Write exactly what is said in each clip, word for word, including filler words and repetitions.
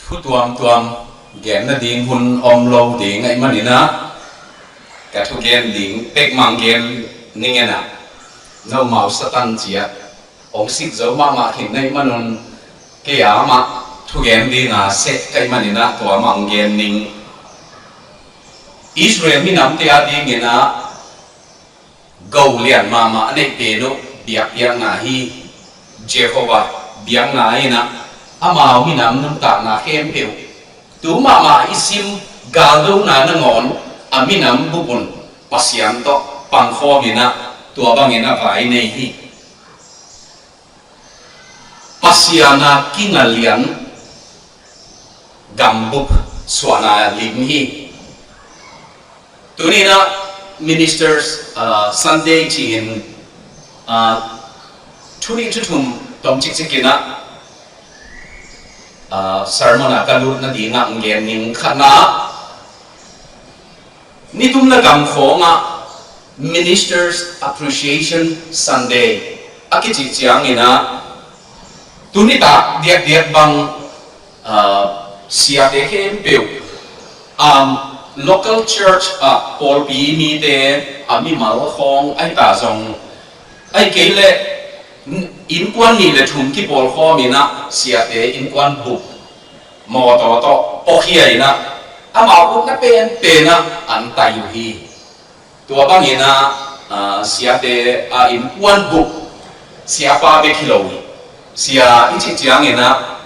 Thu tuamtuam gen nading hun om lo ding ahih manin ah, ka thugen ding pekmah gen ning e. Nomau Satan ciat hong sik zo mahmah khin na hih manun, kei a mah thugen ding a seh ka hih manin ah tua mah gen ning. Israel minamte a dingin ah go lian mahmah a neih pen uh biakpiakna hi. Jehovah biakna in ah amau minam nuntakna khempeuh, tu mahmah i sim galdona nangawn a minam bup un Pasian tawh pangkhawm in ah tua bangin a vai nei hi. Pasian a kinga lian gambup suahna lim hi. Tuni-in ah Ministers, ah, Sunday ci-in, ah, thu nih thu thum tom cikcik in ah, ah, sermon a ka lut nading ah gen ning. Khatna, nitumna gam khawngah Ministers Appreciation Sunday a kicih ciangin ah, tuni tak diakdiak bang, ah, siate khempeuh, um, local church ah pawlpi mite a mimal khawng ahi ta zong, ahih kei leh innkuan nih le thum kipawlkhawm in ah siate innkuan bup mawtaw tawh pawkhia in ah amau upna penpen ah an tai uh hi. Tua bangin ah, ah, siate a innkuan bup siapa bek hi lo hi. Sia i cih ciangin ah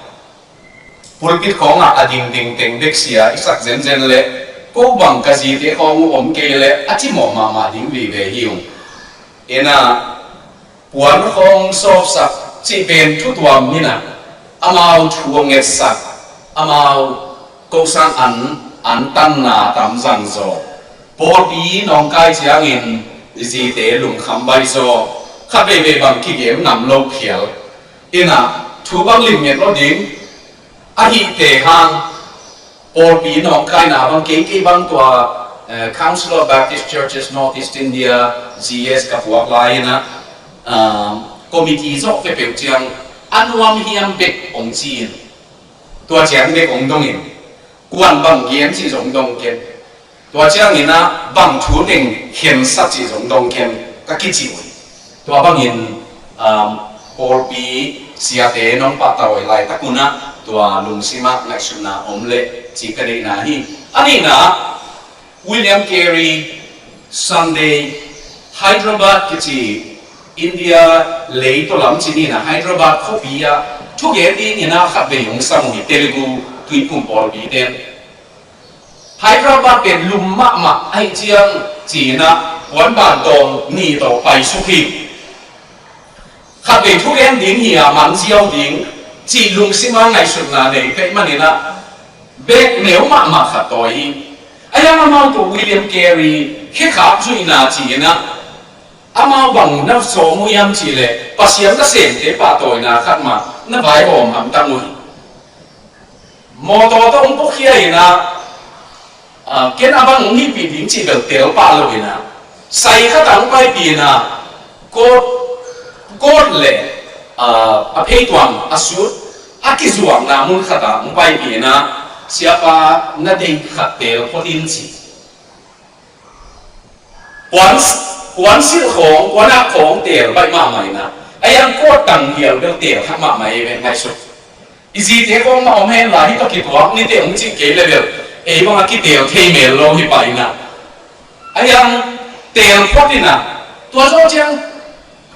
pulpit khawngah a dingding teng bek sia i sak zenzen leh, ko bang ka zite khawng uh om kei leh a cimawh mahmah ding vive hi ung. Ena, puan khawng sawpsak cih pen thu tuam hi-in ah, amau thu a ngetsak, amau ko sang an, an tanna tam zang zaw. Pawlpi nawngkai ciangin zite lungkham baih zaw. Khat veivei bang kigem ngam lo khial. Ena, thu bang limnget lo ding. Ahih teh hang, pawlpi nawngkaina bang kei kei bang tua, eh, Council of Baptist Churches North East India, C B S, ka puak lai-in ah, ah, committee zawh peuhpeuh ciang a nuam hiam bek hong ci-in, tua ciang bek hong dongin, kuan bang gen cih zong dong ken. Tua ciangin ah bang thu teng khensa cih zong dong ken ka kici uh hi. Tua bangin, um, pawlpi siate nong pahtawi laitak un ah tua lungsim ah ngaihsutna om leh cih ka deihna hi. A nihna, William Carey Sunday, Hyderabad kici India leitaw lam ci-in ah Hyderabad khuapi ah thugen dingin ah khatvei hong sam uh hi, Telugu Tuiphum pawlpi ten. Hyderabad pen lum mahmah ahih ciang ci-in ah puanban tawng nih tawh paisuk hi. Khatvei thugen ding hi-a man ziau ding cih lungsim a ngaihsutna nei peuh manin ah bek neu mahmah khat tawi hi. Ahi hang amau tawh William Carey khekhap zuihna ci-in ah amau bang na sawm uh hiam cih leh Pasian nasemte pahtawina khat mah na vaihawm hamtang uh hi. Mawtaw tawh hong pawkhia in ah, ah, ken a bang hong hihpih ding cih bel tel pah lo in ah, sai khat ah hong paipih in ah, coat, coat le, ah, a pheituam, a suit a kizuakna mun khat ah hong paipih in ah, siapa, na dei khat teel phot in ci. Puan, puan silh khawng, puan ak khawng teel baih mahmah in ah, a yang coat tang hial bel teel khat mahmah ei ve, ngaihsut. I zite khawng mah om hen la, hih tawh kituak ni teh hong cih kei leh bel ei bang a kiteel thei mel lo hi pah in ah, a yang teel phot in ah, tua zawh ciang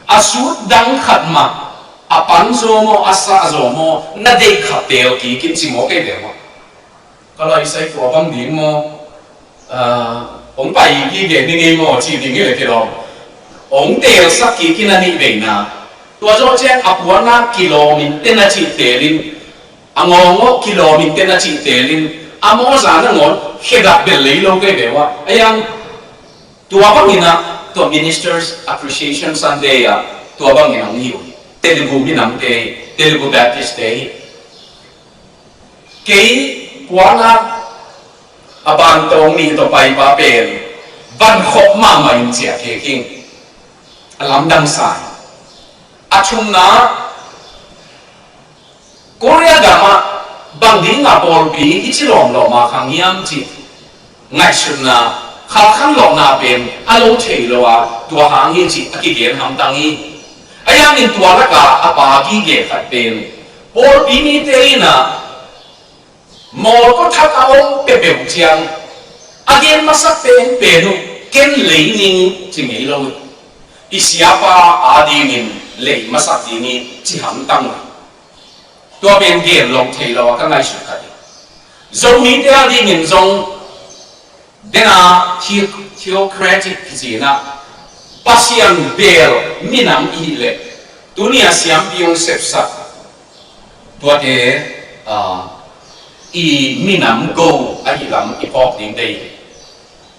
a suit dang khat mah a pan zaw maw, a sah zaw maw, na deih khat teel kik in ci maw, kei teel maw. Ka laisai tua bang ding maw? Ah, hong pai kik gen ni ngei maw, ci ding hi leh kilawm. Hong teelsak kik in a nih veina. Tua zawh ciang a puan ah kilawm in ten a cih teel in, a ngawngawh kilawm in ten a cih teel in, a mawza nangawn khedap bel lei lo kei ve uh ah. A yang tua bangin ah, tua Ministers Appreciation Sunday ah tua bangin hong hi uh hi. Telugu minamte, Telugu Baptistte hi. Kei puan ah a ban tawng nih tawh paipa pen van khop mahmah in ciah kik hi. A lamdang sa hi. A thumna, Korea gam ah Bang ding a pawlpi i ci lawmlawm a khang hiam cih ngaihsutna, khalkhan lawhna pen a lo thei lo a, tua hang hi cih a kigen hamtang hi. A hiangin tua laka a pa gige khat pen pawlpi mite in a mawtaw thak a om peuhpeuh ciang a gen masak penpen uh ken lei ning ci ngei lo hi. I siapa adingin lei masak ding hi ci hamtang uh. Tua pen gen lo thei lo a ka ngaihsut khat hi. Zomite adingin zong dena the-, theocratic kici in a, Pasian bel minam i hih leh tuni a siampi hong sepsak tuate, ah, i minam go ahi lam i phawk ding dei.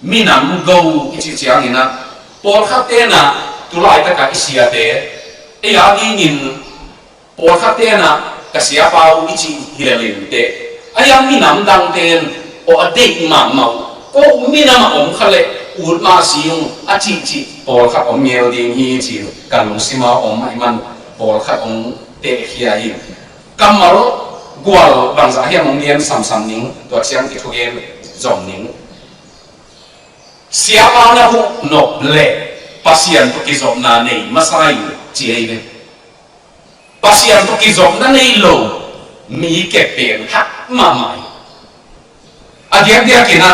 Minam go i cih ciangin a, pawlkhat ten a, tu laitak a i siate, ei adingin pawlkhat ten a ka siapa uh i cih hi lel in teh, a hiang minam dang ten aw a deih mahmah uh, ko minam a om kha leh ut mah si ung a cihcih pawlkhat om ngel ding hi ci-in ka lungsim a om ahih man pawlkhat hong tehkhia hi. Kammal gual bangzah hiam hong gen samsam ning, tua ciang i thugen zom ning. Siapa na huh nop leh Pasian tawh kizopna nei masa in ci ei ve. Pasian tawh kizopna nei lo mi kep pen hak mahmah hi. A diakdiakin a,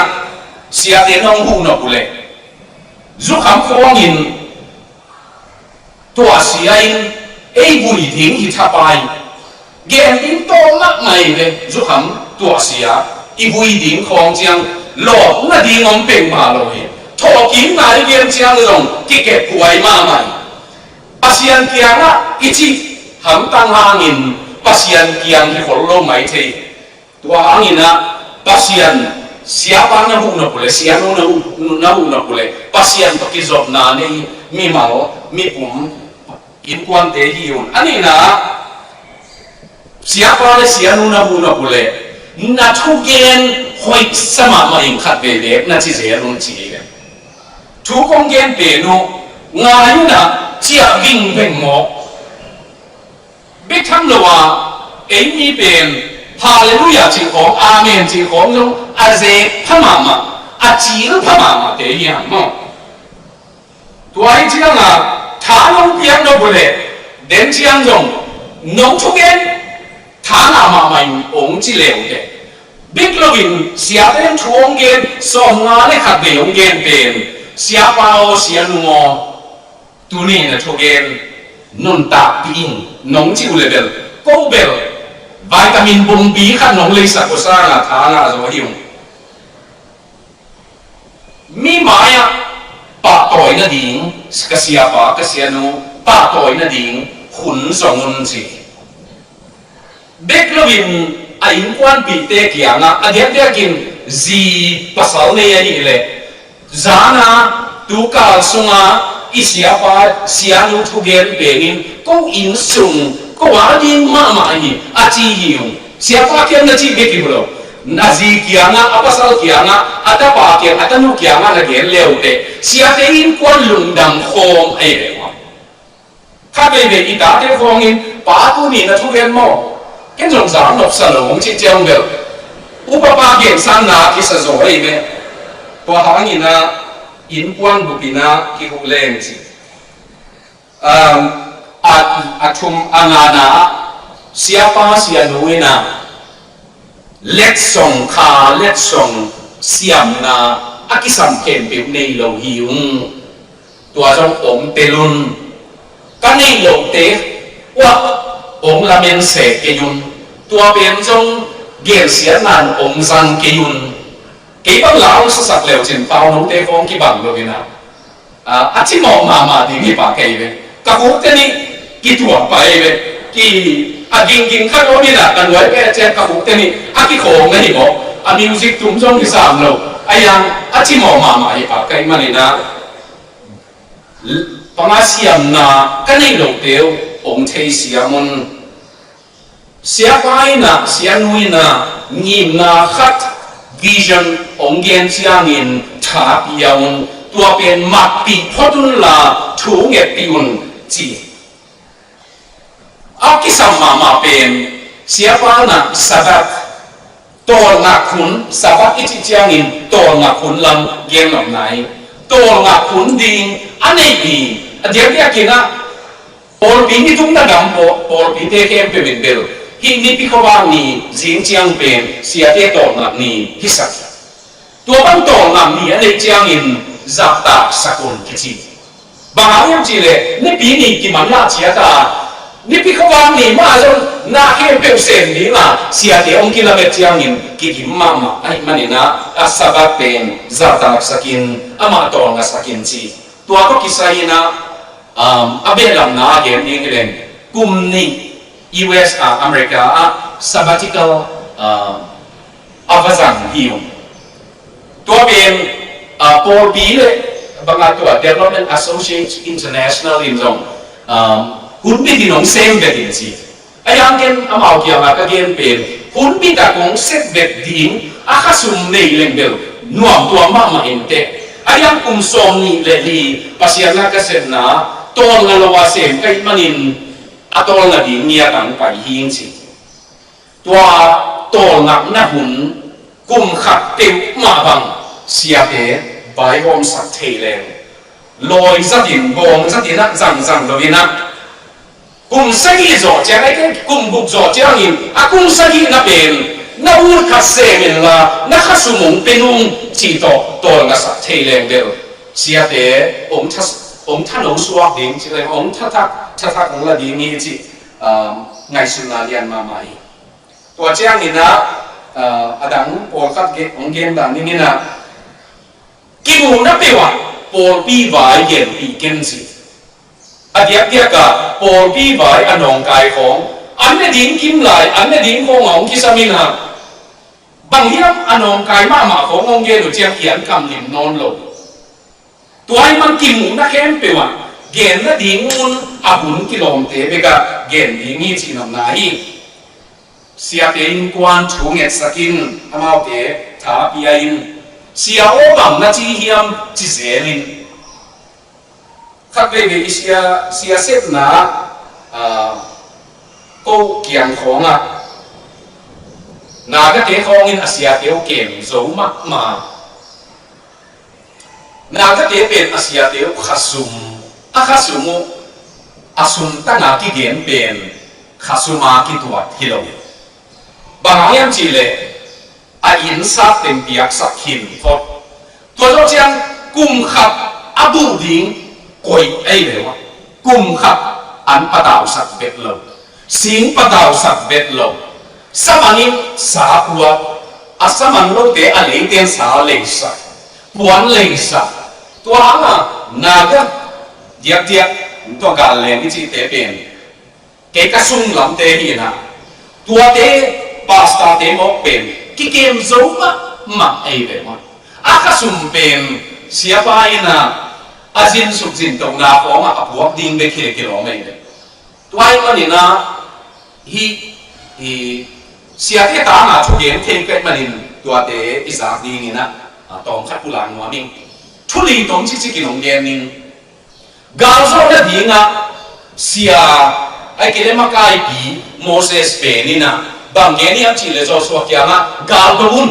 siate nong huh nop uh leh zukham khawngin tuahsia in ei vui ding hi thapai. Gen ding tawh mahmah hi ve, zukham tuahsia i vui ding khawng ciang lawp nading om peuhmah lo hi. Thawhkikna i gen ciang zong kikephuai mahmah hi. Pasian kiangah i cih hamtang hangin Pasian kiang hi khol lo mai thei. Tua hangin a, Pasian, siapa na huh nop uh leh, sianu na huh, na huh nop uh leh Pasian tawh kizopna nei mimal, mipum, innkuante hi un. A nihna, siapa leh sianu na huh nop uh leh na thugen hoihsa mahmah in khat veivei na ci zel un ci hi ve. Thu kong gen pen uh ngai un a, ciah vingveng maw. Bek tham lo a, ei mi pen Halleluiah cih khawng, Amen cih khawng zong a zek pha mahmah, a cil pha mahmah te hi hang maw. Tua hi ciang a, tha nong piak nop uh leh den ciang zong nong thugen tha ngah mahmah in hong ci le uh teh. Bek loin siate in thu hong gen, sawmnga leh khat vei hong gen pen, siapa aw, sianu aw, tuni na thugen nuntakpih ing nong cih uh leh bel, ko bel vitamin bungbi khat nong leisak uh sangin tha ngah zaw hi ung. Mi mai-ah pahtawi nading, ka siapa, ka sianu pahtawi nading hun zong un ci. Bek loin a innkuanpihte kiangah, a diakdiakin zi pasal nei ahih leh, zana tukal sunga i siapa sianu thugen pengin ko inn sung ko ading mahmah hi a ci hi ung. Siapa kiang na cih bek hi lo. Na zi kiangah, a pasal kiangah, a tapa kiang, a tanu kiangah na gen le uh teh, siate innkuan lungdam khawm ahi ve maw. Khat veivei i tate khawngin, pa, tuni na thugen maw? Ken zong zak nopsa lo hong cih ciang bel, upapa gensanna kisa zaw ahi ve. Tua hangin a, innkuan bupin a kihuk leng ci. Um, a, a thum a ngana ah, siapa sianu in a letsong, kha letsong siamna a kisam khempeuh nei lo hi ung. Tua zong om tel un. Ka neih lohte uah hong lamen se kei un. Tua pen zong gensiatna in hong zang kei un. Kei bang la hong sasak leucin pau note khawng kibang lo in a, a, a cimawh mahmah ding hi pah kei ve. Ka khukte nih kituak pah hi ve. Ki, a gingging khat om in a, ka nuai peh ciang ka khukte nih a kikhawng na hi mawh. A music tum zong hi sam lo. A yang a cimawh mahmah hi pah kei man in a, panga siamna ka neih lohte uh hong theisiam un. Siapa in a, sianu in a, ngimna khat, vision hong gen ciangin tha pia un, tua pen matpih phot unla thu ngetpih un ci. A kisam mahmah pen siapa in a Sabbath, Tawlngak hun, Sabbath i cih ciangin tawlngak hun lam gen nopna hi. Tawlngak hun ding a neih hi. A diakdiakin ah pawlpi ni tung na dam paw-, pawlpite khempeuh in bel hih Nipi khuavak ni zing ciang pen siate tawlngak ni hisak. Tua bang tawlngak ni a neih ciangin zahtaksak un kici. Bang hang hiam cihleh Nipi ni kimanlah ciat a, Nipi khuavak ni mah zong na khempeuh sem ding a siate hong kilamet ciangin kigim mahmah ahih manin ah a Sabbath pen zahtaksak in, amah tawlngaksak in ci. Tua tawh kisai in ah, um, a behlapna a gen ding hi leng, kum nih U S a, America ah sabbatical, um, a va zang hi ung. Tua pen, ah, pawlpi le bang a tua Development Associates International in zong, um, hun bit in hong sem vet in ci. A hiang ken amau kiangah ka gen pen, hun bit a kong sep vet ding a khasum nei leng bel nuam tuam mahmah in teh. A hiang kum sawm nih le li Pasian na ka sepna tawlnga lo a sem ka hih manin a tawlnga ding ngiat ang pai hi ing ci. Tua tawlngakna hun kum khat peuhmah bang siate vaihawmsak thei leng, lawi zatin, bawng zatin ah zangzang lo in ah, kum sagih zawh ciang, ai kum guk zawh ciangin a kum sagihna pen na ut khat sem inla na khasum hong pe nung cih tawh tawlngasak thei leng bel siate hong tha, hong thano suak ding ci leng, hong thathak thathak hong la ding hi cih, um, ngaihsutna lian mahmah hi. Tua ciangin ah, ah, a dang pawlkhat ge-, hong gen dan dingin ah, kimuhna peuh ah pawlpi vai genpih ken ci. A diakdiak ah pawlpi vai a nawngkai khawng, an ne ding kim lai, an ne ding khawng a hong kisam in ah, bang hiam a nawngkai mahmah khawng hong gen uh ciang i an kam lim nawn lo. Tua ahih man kimuhna khempeuh ah genna ding mun a hun kilawmte bek ah gen ding hi cih nopna hi. Siate innkuan thu ngetsak in, amaute tha pia in, sia aw bang na ci hiam ci zel in. Khat veivei i sia, sia sepna, ah, ko kiang khawngah Nagate khawngin a siate uh kem zo mahmah. Nagate pen a siate uh khasum, a khasum uh, a sum tanga kigen pen khasum a kituat hi lo. Bang hang hiam cihleh a innsat teng piaksak khin phot. Tua zawh ciang kum khat a buh ding koih ahi ve uh a, kum khat an patausak bet lo, sing patausak bet lo, sa bangin sa puak, a sa man lote a leiten sa leisak, puan leisak. Tua hanga Naga diakdiak, tua gal leng i cihte pen kei ka sung lamte hi na, tuate pastorte mawk pen kikem zo mahmah ei ve mah. A khasum pen siapa in a, a zinsuk zintokna khawngah a puak ding bek hi le kilawm ei ve. Tua ahih manin a, hih, hih siate tanga thugen thei ka hih manin tuate i zak dingin a, a tawm khat pulak nuam ing. Thu li tom cikcik in hong gen ning. Galzawh nadingah sia, ahih kei leh makaipi Moses pen in a, bang gen hiam cih leh Joshua kiangah, "Gal do un,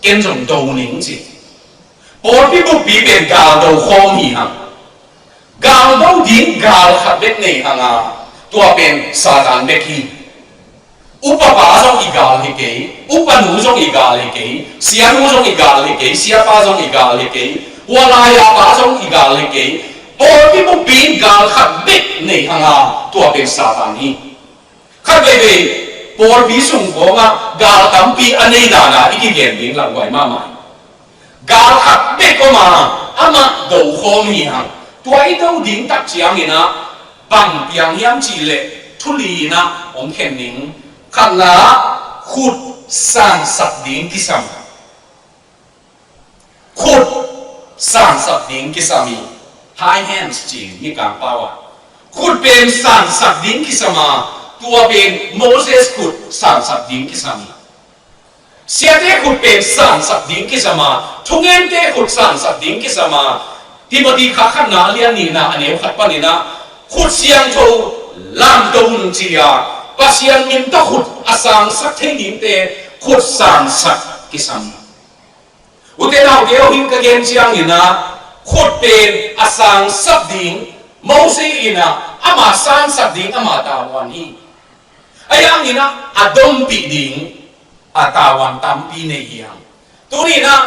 ken zong do ning," ci. Pawlpi buppi pen gal do khawm hi hang. Gal do ding gal khat bek nei hang a, tua pen Satan bek hi. Upapa zong i gal hi kei, upanu zong i gal hi kei, sianu zong i gal hi kei, siapa zong i gal hi kei, hualaiapa zong i gal hi kei. Pawlpi buppi in gal khat bek nei hang a, tua pen Satan hi. Khat veivei pawlpi sung khawngah gal tampi a nei dan a i kigen ding lauhuai mahmah. Gal khat bek om a, amah do khawm hi hang. Tua i do ding tak ciangin a, bang piang hiam cih leh thu li in a hong khen ning. Khatna, khut sansak ding kisam. Khut sansak ding kisam hi. High hands ci Mikang pau a. Khut pen sansak ding kisam a, tua pen Moses khut sansak ding kisam hi. Siate khut pen sansak ding kisam a, thungente khut sansak ding kisam a, Timothy kha khatna a lian nihna a neu khat panin a, khut siangtho lamto un ci a, Pasian min tawh khut a sangsak thei dingte khut sangsak kisam. Ute naute aw, hih ka gen ciangin ah khut pen a sangsak ding, Moses in ah ama sangsak ding ama tavuan hi. Ahi hangin ah a dompih ding a tavuan tampi nei hi hang. Tuni in ah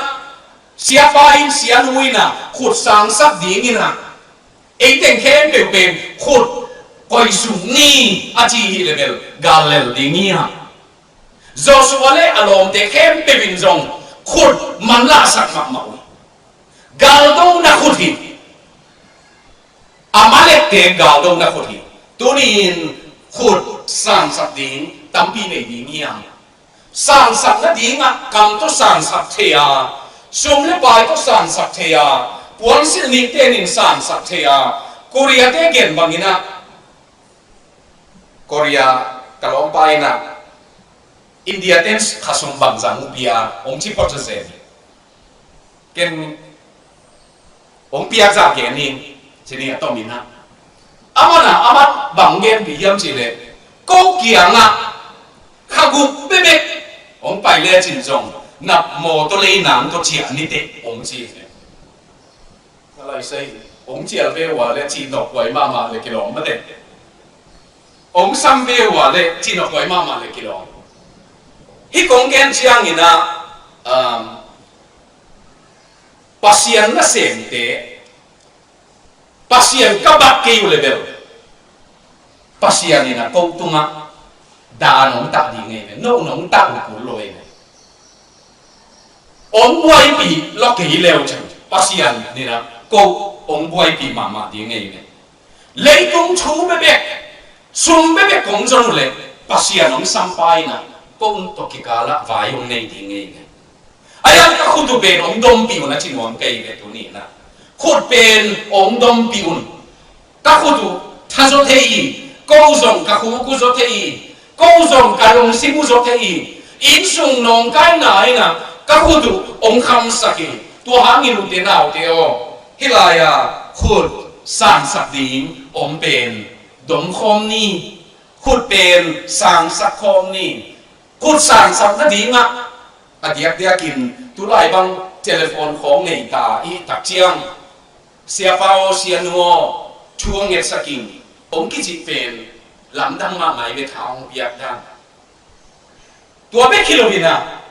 siapa in, sianu in ah khut sangsak dingin ah ei teng khempeuh pen khut koih suk ni a ci hi leh bel gal lel ding hi hang. Joshua le a lawmte khempeuh in zong khut manlahsak mahmah uh hi. Galdona khut hi. Amalekte galdona khut hi. Tuni-in khut sangsak ding tampi nei ding hi hang. Sangsak nadingah kam tawh sangsak thei a, sum le pai tawh sangsak thei a, puansilh nihte in sangsak thei a, Korea-te gen bangin ah, Korea ka lawmpa in ah, India-te in khasum bangzah hong pia, hong ci phot zenzen. Ken hong piak zah gen ning, ci ning a tom in ah. Aman ah, aman bang genpih hiam cih leh, ko kiangah kha guk bekbek hong pai lecin zong na mawtaw lei nang tawh ciah ni teh, hong ci hi. Ka lai sei, hong cial ve uh a leh cihnophuai mahmah leh kilawm mate. Hong sam ve uh a leh cihnophuai mahmah leh kilawm. Hih kong gen ciangin ah, um, Pasian nasemte, Pasian ka bak kei uh leh bel, Pasian in ah ko tungah dan hong tah ding hi ve, no nong tah uh kul lo hi ve. Hong buaipih lo kei leu cin, Pasian in ah ko hong buaipih mahmah ding hi ve. Leitung thu bekbek, sum bekbek kong zon uh leh, Pasian hong sampa in ah ko tawh kikalah vai hong nei ding hi ve. Ahi hang ka khut uh pen hong dompih un a ci nuam ka hi ve tuni-in ah. Khut pen hong dompih un. Ka khut uh tha zaw thei hi, ko zong ka khuk uh zaw thei hi, ko zong ka lungsim uh zaw thei hi. Innsung nawngkaina in ah ka khut uh hong khamsak hi. Tua hangin ute naute aw, hih lai-a khut sangsak ding om pen dom khawm ni. Khut pen sangsak khawm ni. Khut sangsak nadingah a diakdiakin tulai bang telephone khawng nei ta i hih tak ciang, siapa aw, sianu aw, thu hong ngetsak ing, hong kicih pen lamdang mahmah hi ve, tha hong piak dan. Tua bek hi lo-in ah,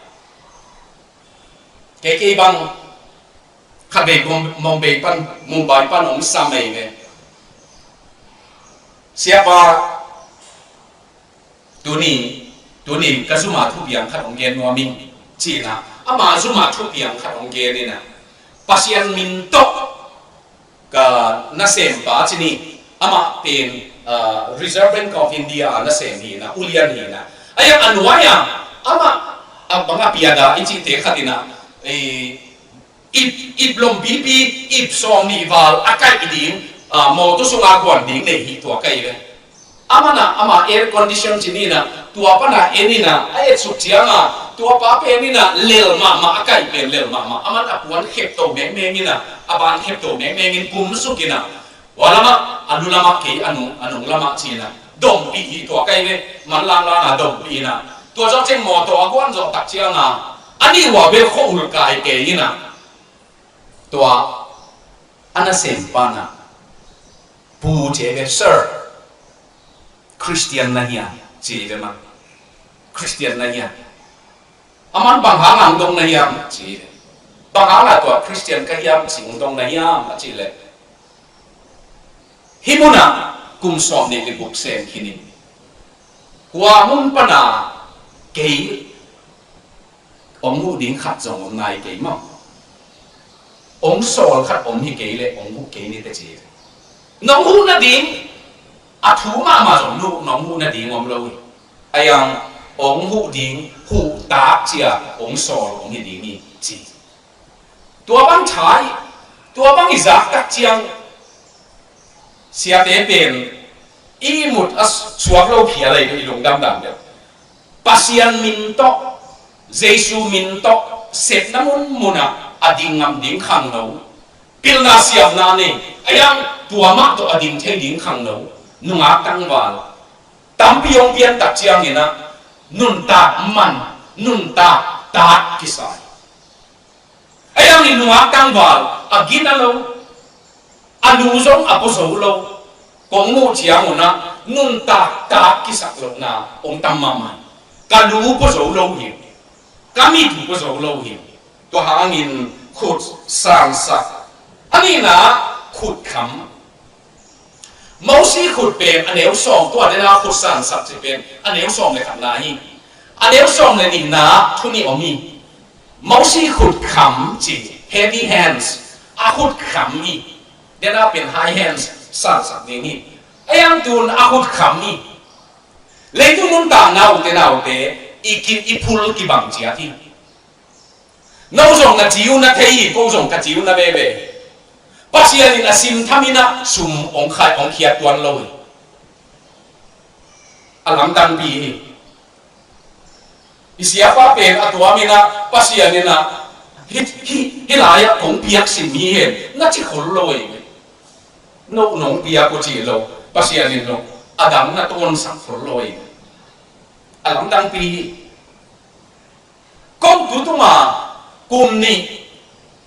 kei kei bang khatvei Mum-, Mumbai pan, Mumbai pan hong sam hi ve. Siapa, tuni, tuni ka zuma thupiang khat hong gen nuam ing, ci-in ah, ama zuma thupiang khat hong gen in ah, Pasian min tawh ka nasempa ci ni, amah pen, ah, Reserve Bank of India a nasem hi in ah, ulian hi in ah. Ahi hang a nuai-ah amah, a bang a piada i cihte khat in ah, eh, ip, ip lompipi, ip sawm nih val a kaih ding, ah, mawtaw sungah guan ding nei hi, tua kaih ve. Aman ah, ama air condition ci ni in ah, tua pan a en in ah, a etsuk ciangah, tua pa pen in ah, lel mahmah, a kaih pen lel mahmah. Aman a puan khepto mengmeng in ah, a ban khepto mengmeng in kumsuk in ah, hua lamah, a lu lamah kei, a nung, a nung lamah ci in ah, dompih hi, tua kaih ve, manlang lang a dompih in ah. Tua zawh ciang mawtaw a guan zawh tak ciangah, a nih ua bel khua-ul kai kei in ah, tua a nasempa in ah, pu ci ve, sir, Christian na hiam, ci ve maw. Christian na hiam. Aman bang hangah hong dong na hiam, ci ve. Bang hangah tua Christian ka hiam ci hong dong na hiam, a cih leh, hih munah kum sawm nih le guk sem khin ing. Hua mun pan a kei hong huh ding khat zong om nai kei maw. Hong sawl khat om hi kei leh hong huh kei ni teh, ci. Nong huh nading, a thu mahmah zong nong huh nading om lo hi. Ahi hang hong huh ding, huh tak ciang hong sawl om hi ding hi, ci. Tua bang tha hi, tua bang i zak tak ciang, siate pen i mut a suak lo phial ahi, i lungdam dan deuh. Pasian min tawh, Jesu min tawh, sepna munmunah a ding ngam ding khangno, pilna siamna nei, ahi hang tua mah tawh a ding thei ding khangno, nungak tangval tampi hong pian tak ciangin ah, nuntak man, Nuntak tak kisa hi. Ahi hangin nungak tangval a gina lo, a lu zong a pua zo lo, kong muh ciangun ah nuntak tak kisak lohna hong tam mahmah hi. Ka lu pua zo lo hi. Ka mit pua zo lo hi. Tua hangin khut sansak. A nihna, khut kham. Mosi khut pen a neu sawm, tua dena khut sansak ci pen a neu sawm le khatna hi. A neu sawm le nihna thu nih om hi. Mosi khut kham ci, heavy hands, a khut kham hi. Dena pen high hands sansak ding hi. A yang tun a khut kham hi. Leitung nuntakna ute naute i ki, i phul kibang ciat hi. No zong na ci uh na thei hi, ko zong ka ci uh na veve. Pasian in a sim thamin ah sum hong khai, hong khiat tuan lo hi. A lamdangpi hi. I siapa pen a tuamin ah Pasian in ah hi, hi, hih lai-ah kong piak sim hi hen na ci khol lo hi. No nong piak uh ci lo, Pasian in lo a dang na tawnsak khol lo hi. A lamdangpi hi. Ko tu tuma kum nih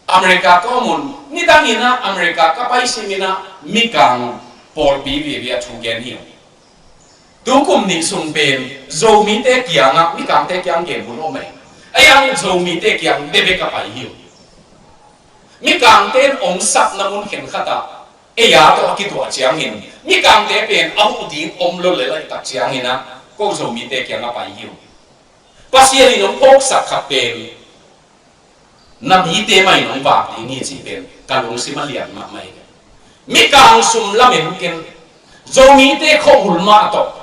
America ka om un, nidangin ah America ka pai simin ah mikang pawlpi viavi a thu gen hi. Tu kum nih sung pen Zomite kiangah, mikangte kiang gen hun om ei. Ahi hangin Zomite kiang bebe ka pai hi. Mikangte in hong sapna mun khenkhat ah ei a tawh a kituah ciangin mikangte pen a huh ding om lo le laitak ciangin ah ko Zomite kiangah pai hi. Pasian in hong phawksak khat pen na mite mah in hong vak ding hi cih pen ka lungsim a lian mahmah hi. Mikang sum lamen ken, Zomite khuahul mah tawh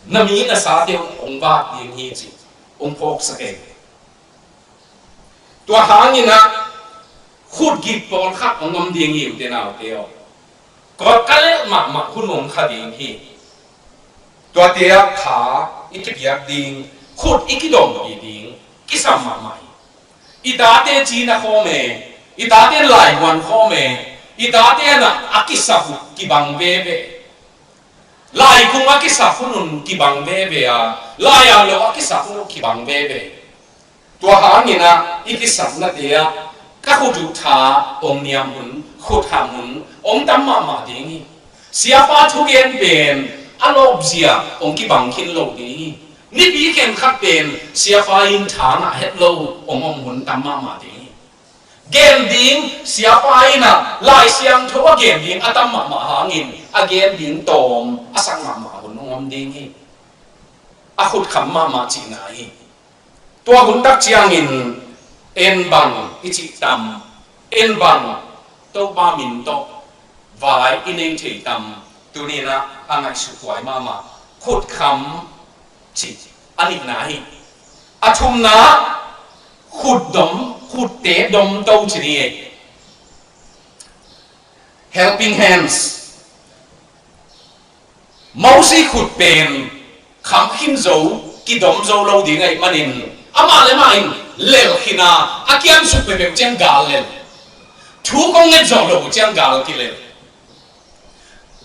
na mi na sate hong vak ding hi cih hong phawksak ei. Tua hangin ah khutgik pawlkhat hong om ding hi ute naute aw. Kawt ka lelh mahmah hun hong kha ding hi. Tuate ah tha i kipiak ding, khut i kidompih ding kisam mahmah hi. I tate cina khawm e, i tate laihuan khawm e, i tate na a kisap uh kibang veve. Laikung a kisap hun un kibang veve a, lai a lo a kisap hun uh kibang veve. Tua hangin ah i kisapnate ah ka khut uh tha hong niam hun, khut ham hun hong tam mahmah ding hi. Siapa thugen pen a lawpzia hong kibang khin lo ding hi. Nipi khenkhat pen siapa in tha ngah het lo hong om hun tam mahmah ding hi. Gen ding, siapa in ah Lai Siangtho a gen ding a tam mahmah hangin a gen ding tawm a sak mahmah hun hong om ding hi. A khut kham mahmah cihna hi. Tua hun tak ciangin en bang i cih tam, en bang Topa min tawh vai i nei thei tam, tuni-in ah a ngaihsuthuai mahmah khut kham cih a nihna hi. A thumna khut dom, khutte dom to ci ni ei. Helping hands. Mosi khut pen kham khin zo, kidom zo lo ding ahih manin amah le mah in lel khin a, a kiamsuk peuhpeuh ciang gal lel. Thu kong nget zawh loh uh ciang gal kilel.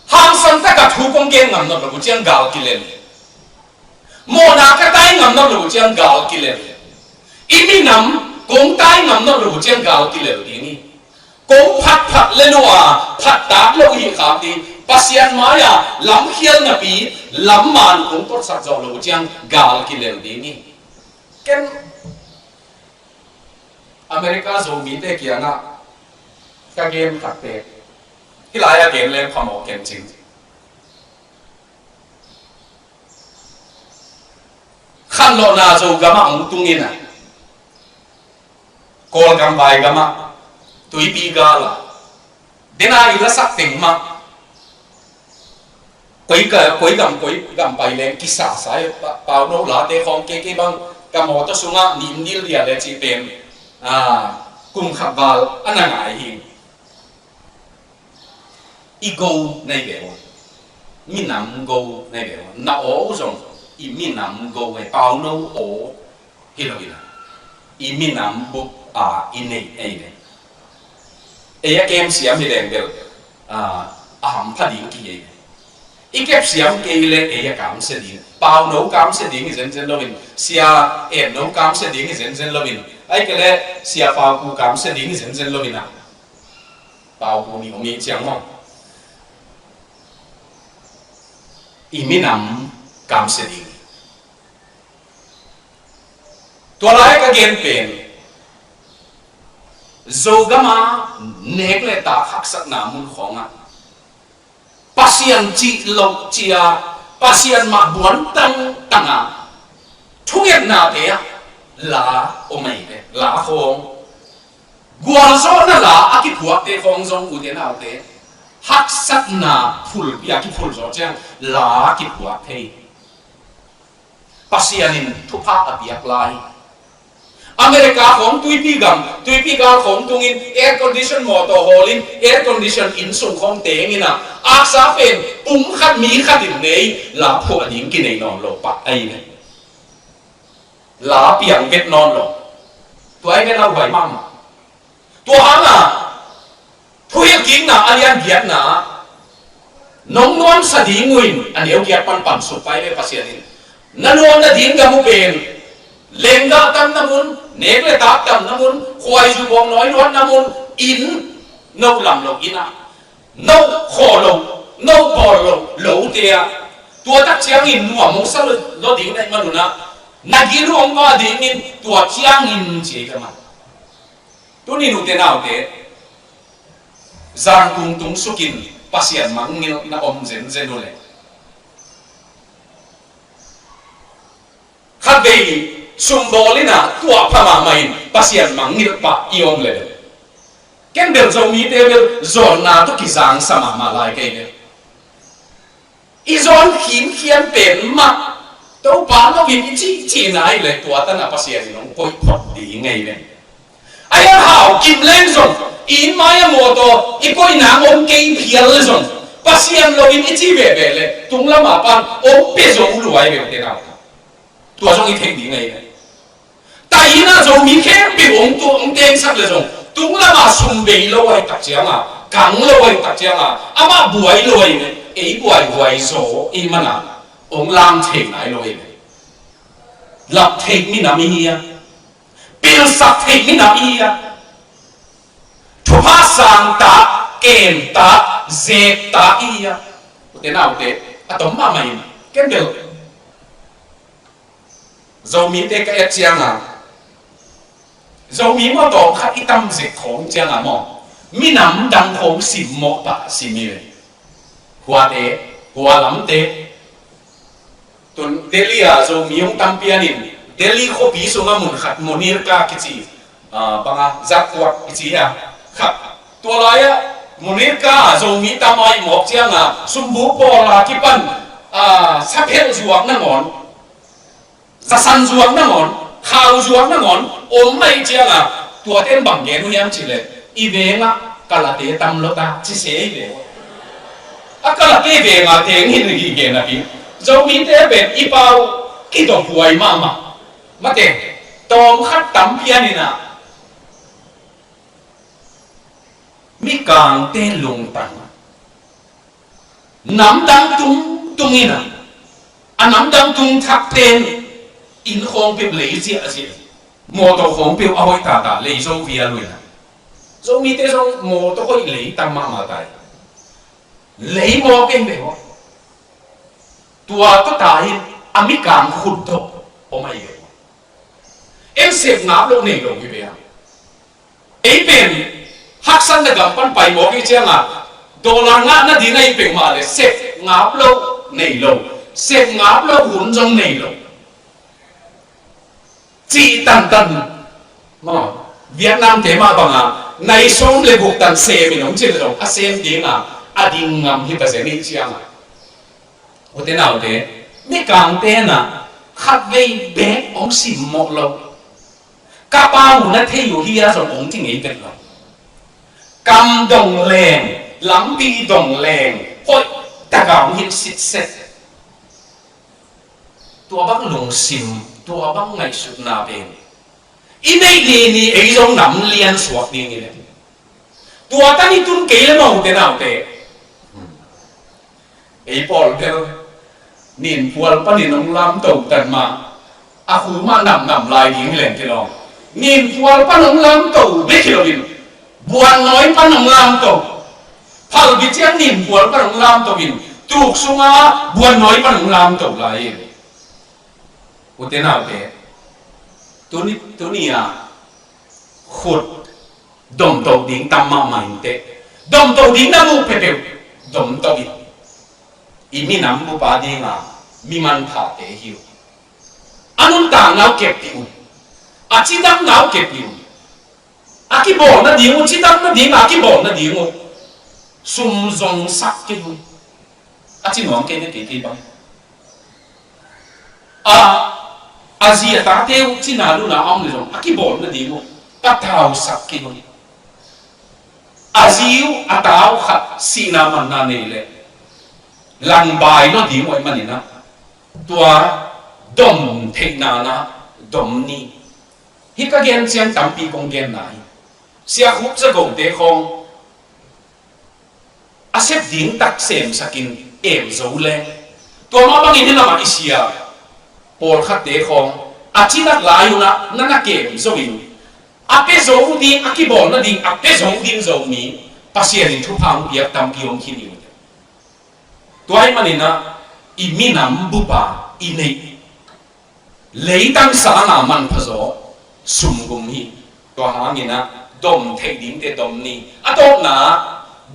Hangsan taka thu kong gen ngam nop loh uh ciang gal kilel. Mawhna ka tai ngam nop loh uh ciang gal kilel. I minam kong tai ngam nop loh uh ciang gal kilel ding hi. Kong phatphat le lua phattak lo hi khak ding, Pasian mai-a lamkhial napi lamman kong totsak zawh loh uh ciang gal kilel ding hi. Ken America Zomite kiangah ka gen khatte, hih lai-ah gen leng phamawh ken cin. Khanlawhna Zogam ah hong tung in ah, Kawlgam vai gamah tuipi gal ah, dena i lasak teng mah koi ka, koi gam, koi gam pai leng kisasa hi. Pa, Pauno late khawng kei, kei bang ka mawtaw sungah nim dil dia le cih pen, ah, kum khat val a na ngai hi. I go nei ve uh. Minam go nei ve uh. Na aw uh zong i minam go ei, Pauno aw hi lo in ah, i minam bup a i neih ei ve. Ei a kem siam hi leng bel, ah, a hampha ding kihi ei ve. I kep siam kei leh ei a kamsia ding. Pauno kamsia ding hi zenzen loin, Sia Etno kamsia ding hi zenzen loin, ahih kei leh Sia Pauku kamsia ding hi zenzen loin ah, Pauku nih om i ciang maw, i minam kamsia ding. Tua lai ka gen pen, Zogam a nek le tak haksatna mun khawngah Pasian cih loh cia, Pasian mah buan tangtang a, thungetnate ah la om ahi ve, la khawng. Gualzawhna la a kiphuakte khawng zong, ute naute, haksatna phulpi a kiphul zawh ciang la a kiphuak thei. Pasian in thupha a piak lai. America khawng tuipi gam, tuipi gal khawng tungin air condition mawtaw hawlin, air condition inn sung khawng tengin a, aksa pen pum khat mi khat in nei, la phuah ding kinei nawn lo pah ahi ve. La piang vet nawn lo. Tua ahi ve, lauhuai mahmah. Tua hangah thuhilhkikna a lian giatna, nong nuamsa ding uh in, a neu giat pan pan suk pai ve Pasian in. Na nuam nading gam uh pen lenggah tamna mun, nek le tak tamna mun, khuaizu bawng nawi luatna mun, inn, no lam lo inn ah, no khawh lo, no bawl lo, lote ah, tua tak ciangin nuam hong sa lo ding na hih manun ah, na gil uh hong vah dingin tua ciangin ci ei ka man. Tuni, ute naute, zangkung tung sukin Pasian mangngilh na om zenzen uh leh, khatvei sumbawl in a tuah pha mahmah in Pasian mangngilh pah i om leh, ken bel Zomite bel zawnna tawh kizangsa mahmah lai kei ve. I zawn khinkhian pen mah Topa lo in i cihcihna ahih leh tua tan a Pasian in hong koih phot ding ahi ve. A hiang hau kim leng zong, i inn mai a mawtaw i koih nang om kei phial zong, Pasian lo in i cih veve leh tunglam a pan hong pia zo lua ahi ve, ute naute. Tua zong i theih ding ahi ve. Taina Zomi khempeuh hong tu, hong tengsak leh zong, tunglam a sum bei lo ahih tak ciang a, kang lo ahih tak ciang a, amah buai lo ahih leh, ei buaihuai zaw i hih man a, hong lam thei nai lo ahih leh, lap thei minam i hi a, pilsak thei minam i hi a, thupha sang tak, kem tak, zek tak i hi a, ute naute, a tom mahmah in, ken bel Zomite ka et ciang a, Zomi maw tawm khat i tam zek khawng ciang a maw, minam dang khawng simmawh pah sim hi ve. Khuate, khua lamte. Tun Delhi a Zomi hong tam pian in, Delhi khuapi sungah mun khat Munirka kici, ah, bang a, Zakkuat kici a, khat. Tua lai-ah Munirka ah Zomi tam a i mawk ciang a, sumbu pawl a kipan, ah, saphelh zuak nangawn, zasan zuak nangawn, khau zuak nangawn om mah i ciang a, tuate in bang gen uh hiam cih leh, i veng ah kalate tam lo ta, ci se hi ve. A kalate veng a teng hi, hi gen a pi. Zomite pen i pau kidophuai mahmah. Mate, tawm khat tam pian in a, Mikangte lungtang. Namdang tung, tung in a, a namdang tung thakte in inn khawng peuh lei ziahziah, mawtaw khawng peuh a hoih tata, lei zo vial uh in a. Zomite zong mawtaw hoih lei tam mahmah ta hi. Lei mawk in beh maw. Tua tawh ta in a mikang khut dawh om ahi beh maw. En sep ngap lo nei lo hi beh a. Ei pen haksatna gam pan pai mawk i ciang a, dollar ngah nading ahi peuhmah leh sep ngap lo nei lo, sep ngap lo hun zong nei lo. Cih tantan maw, Vietnamte mah bang a, nai sawm le guk tan sem in hong cih leh zong a sem ding a, a ding ngam hi ta zen i ciang a. Ute naute, mikangte in a khatvei bek hong simmawh lo. Ka pa uh na thei uh hi a zong hong ci ngei vet lo. Kam dong leng, lampi dong leng, hoih tak a hong hilh sitset. Tua bang lungsim, tua bang ngaihsutna pen i neih ni ni ei zong nam lian suak ding hi leh. Tua tan i tun kei leh maw, ute naute, Ei pawl bel ninphual panin hong lamto tan mah, a khu mah namnam lai ding hi leng kilawm. Ninphual pan hong lamto bek hi loin, buannawi pan hong lamto. Phalbi ciang ninphual pan hong lamto in, tuk sunga buannawi pan hong lamto lai in. Ute naute, tuni, tuni-a khut domto ding tam mahmah inteh. Domto ding na muh peuhpeuh domto in. I minam bup a dinga mi manphate hi uh. A nuntakna uh kep dih un. A cidamna uh kep dih un. A kibawl nading uh, cidam nading a kibawl nading uh sum zong sak kei un. A ci nuam kei ve, kei kei bang. A, a zi a tate uh cina luna a om le zong a kibawl nading uh patau sak kei un. A zi uh a ta uh khat sihna manna nei leh langbai lo ding uh ahih manin ah, tua dom theihna na dom ni. Hih ka gen ciang tampi kong genna hi. Siakhuk Zagote khawng a sep ding tak semsakin em zo leng, tua mah bangin hih lamah i sia pawlkhatte khawng a cinak lai unah na na kem zo in, a pia zo ding, a kibawl nading a pia zo ding Zomi Pasian in thupha hong piak tampi om khin hi uh. Tua ahih manin ah i minam bupa i neih leitang sanga manpha zaw sumgum hi. Tua hangin ah dom theih dingte dom ni. A tawpna ah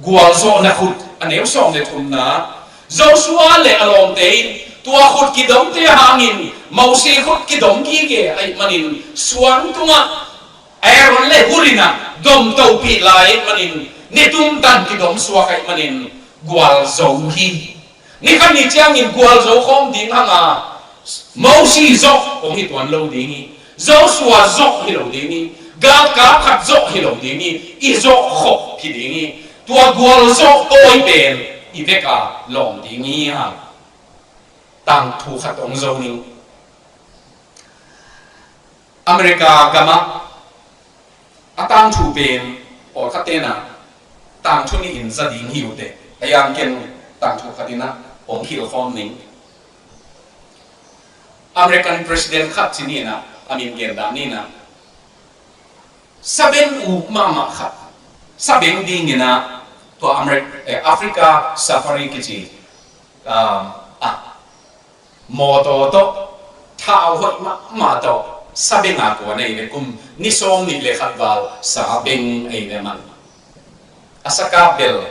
gualzawhna khut, a neu sawm le thumna, Joshua le a lawmte in tua khut kidomte hangin Mosi khut kidom gige ahih manin suang tungah Aaron le Hur in ah domtopih lai ahih manin, nitumtan kidom suak ahih manin gualzo hi. Ni khat ni ciangin gualzo khawm ding hanga Mosi zawh hong hi tuan lo ding hi. Joshua zawh hi lo ding hi. Galkap khat zawh hi lo ding hi. I zawh khop hi ding hi. Tua gualzo pawi pen i veka lawm ding hi hang. Tangthu khat hong zo ning. America gamah a tangthu pen pawlkhat tenah tangthu nih in za ding hi uh teh. A yang ken tangthu khat inah hong hilh khawm ning. American president khat ci ninah, a min gen dah ninah, sabeng uk mahmah khat, sabeng dinginah tua Ameri-, eh, Africa safari kici, um, ah, mawtaw tawh thau hoih mahmah tawh sabeng a kuan ei ve, kum ni sawm nih le khat val sabeng ei ve man. A sakap bel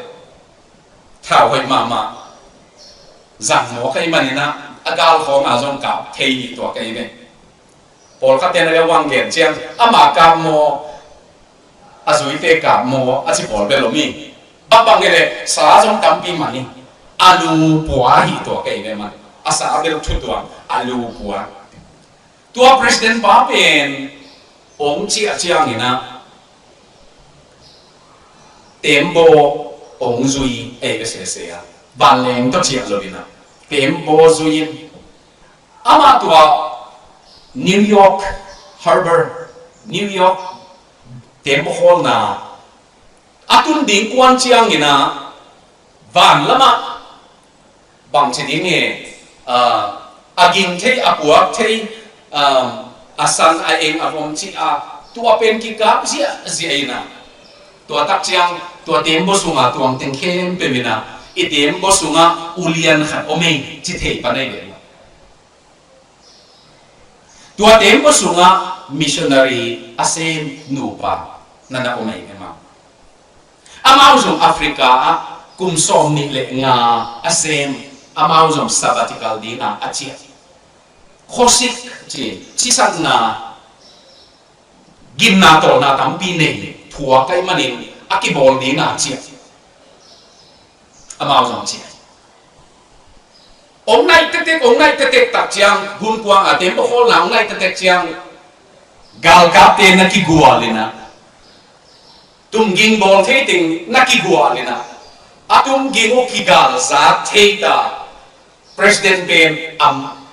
thau hoih mahmah. Zang maw ka i maninah a gal khawng a zong kap thei hi tua ka i ve. Pawlkhat tenah le wang gen ciang ama kap maw, a zuite kap maw a ci pawl bel om hi. Bangbang hi leh sa zong tampi man hi. A lu pua hi tua ka i ve man. A sa bel thu tuang, a lu pua. Tua president pa pen hong ciah cianginah tembaw hong zui ei ve sese a, vanleng tawh ciah loinah tembaw zui in, amah tua New York Harbor, New York tembaw khawlna a tun ding kuan cianginah van lamah bangci ding hi, ah, a ging thei, a puak thei, ah, a san a eng a vom cih a tua pen kikap ziahziah inah, tua tak ciang tua tembaw sunga tuang teng khempeuh inah i tembaw sungah ulian khat om ei ci thei pan ei ve. Tua tembaw sungah missionary a sem nupa na na om ei ve maw. Amau zong Africa ah kum sawm nih le nga a sem, amau zong sabbatical dinga a ciah. Khuasik ci, cisakna, gimna tawlna tampi nei thuak ahih manin a kibawl dinga a ciah. Amau zong ciah. Hong naih tektek, hong naih tektek tak ciang, gunkuang a tembaw khawlna hong naih tektek ciang, galkapte na kigual inah, tumging bawl thei teng na kigual inah, a tumging uh kigalzat thei ta president pen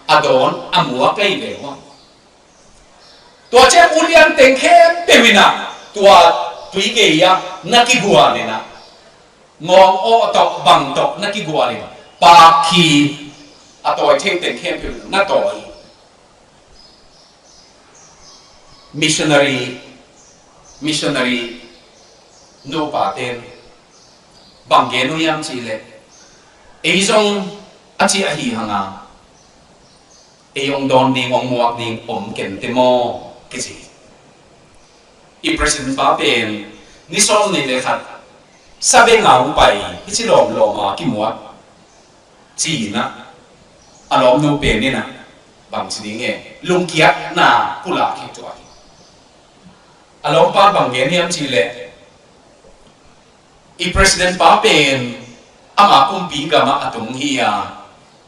a dawn a muak ei ve uh. Tua ciang ulian teng khempeuh inah tua tui gei ah na kigual inah, ngawng awh tawh bang tawh na kigual in, Pak khi a tawi thei teng khempeuh na tawi. Missionary, missionary nupa ten bang gen uh hiam cih leh, ei zong a ci ahi hang a, ei hong dawn ding, hong muak ding om kei te maw, kici. I president pa pen ni sawm nih le khat sabeng a hong pai, hih ci lawmlawm a kimuak ci-in ah, a lawmnu pen in ah bang ci ding e, lungkiatna pulak hi tuah hi. A lawmpa bang gen hiam cih leh, i president pa pen ama kumpi gam ah a tung hi a,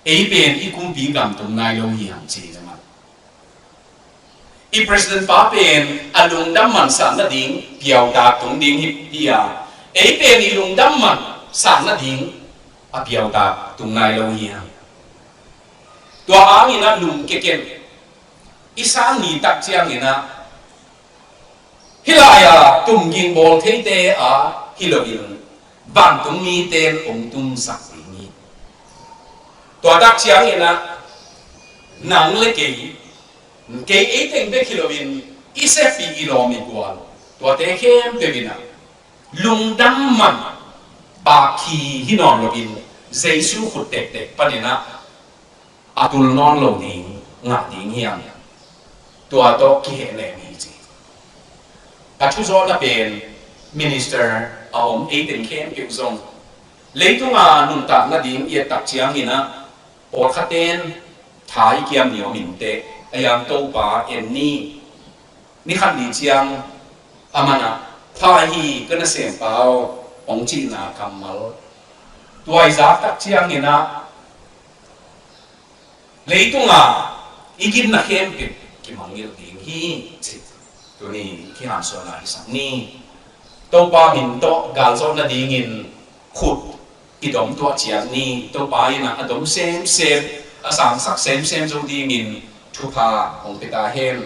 ei pen i kumpi gam tung nai lo hi hang ci hi. I president pa pen a lungdam man sang nading piautak tung ding hi, hi a, ei pen i lungdam man sang nading a piautak tung nai lo hi hang. Tua hangin ah lungkia ken, i sang ni tak ciangin ah, hih lai-a tumging bawl theite a hi loin, vantung mite in hong tumsak ding hi. Tua tak ciangin ah, nang le kei, kei ei teng bek hi loin, i sepih, i lawm, i gual, tuate khempeuh in ah lungdam man, pak khi hi nawn loin, Jesu khut tektek panin ah a tul nawn lo ding ngah ding hiam? Tua tawh kihehnem hi ci. A thuzawhna pen minister a om ei teng khempeuh zong, leitunga nuntak nading i et tak ciangin ah, pawlkhat ten tha i kiam ni om inteh, a hiang Topa en ni. Ni khat ni ciang a man ah, pha hi ka nasem pa aw, hong cihna kammal, tua i zak tak ciangin ah, leitunga i ginna khempeuh kimangngilh ding hi ci. Tuni kihansuahna hisak ni. Topa min tawh galzawh nadingin khut i dom tuah ciat ni. Topa in ah a dom semsem, a sangsak semsem zo dingin thupha hong pia ta hen.